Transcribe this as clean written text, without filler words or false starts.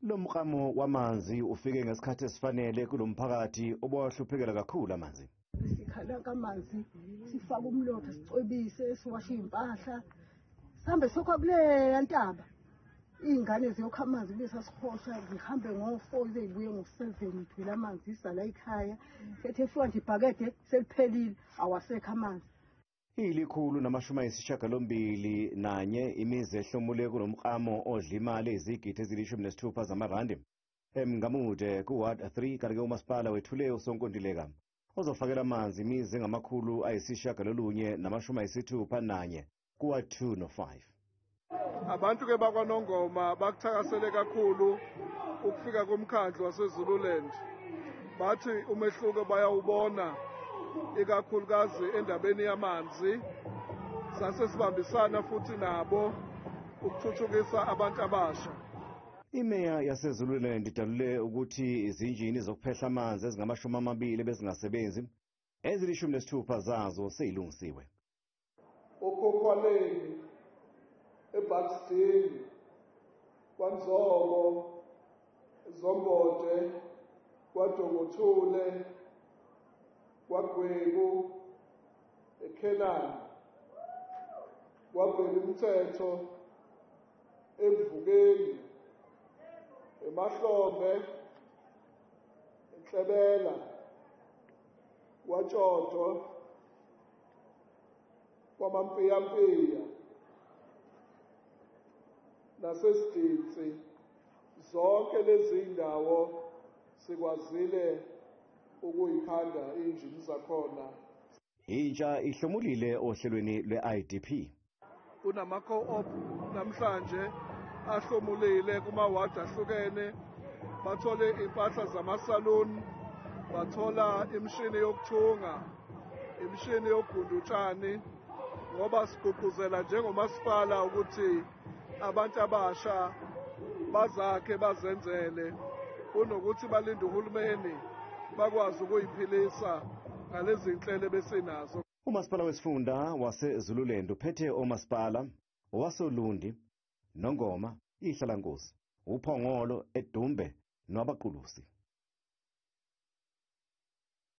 Lo mklamo wamanzi ufike ngesikhathi esifanele kulomphakathi obowahluphekela kakhulu amanzi. Sikhala kamanzi, sifaka umlotha, sicwebise, siwashe impahla. Sihambe sokha kuleya ntaba. Iy'ngane ziyokha amanzi kulesa sihosha, zihambe ngo-4 zibuye ngo-7 ithwele amanzi isala ekhaya. Sethe efika nje ibhakede seliphelile, awasekho amanzi. 181 imizi ehlomule kulomklamo odla imali ezigidi ezili-16 zamarandi. Emngamude ku-Ward 3 kanti-ke umasipala wethule usonkontileka ozofakela amanzi imizi engama-961 ku-Ward 2 no-5. Abantu ke bakwaNongoma bakuthakasele kakhulu ukufika komkhandlu waseZululand. Bathi umehluko bayawubona ikakhulukazi endabeni yamanzi. Sase sibambisana futhi nabo ukuthuthukisa abantu abasha. Imeya yaseZululand idalule ukuthi izinjini zokuphehla amanzi ezingama-20 bezingasebenzi, ezili-16 zazo seyilungisiwe. Okhokhwaleni, eBuxton, kwaNzobo, Zombode, kwaDongothule, kwaGwebu, eKhenani, kwaBhekumthetho, eMvukeni, eMahlombe, eNhlebela, kwaTshodo, kwaMampiyampiya naseSidinsi. Zonke lezi ndawo sikwazile ukuyikhanda injini zakhona. Intsha ihlomulile ohlelweni lwe-IDP. Kunama co-op namhlanje ahlomulile kumawadi ahlukene, bathole impahla zamasalon, bathola imishini yokuthunga, imishini yokugunda utshani, ngoba sigqugquzela njengomasipala ukuthi abantu abasha bazakhe bazenzele kunokuthi balinde uhulumeni bakwazi ukuyiphilisa ngalezi zinhlelo besinazo. Umasipala wesifunda waseZululand uphethe omasipala wasoLundi, Nongoma, Ihlalankosi, uPhongolo, eDumbe noAbaqulusi.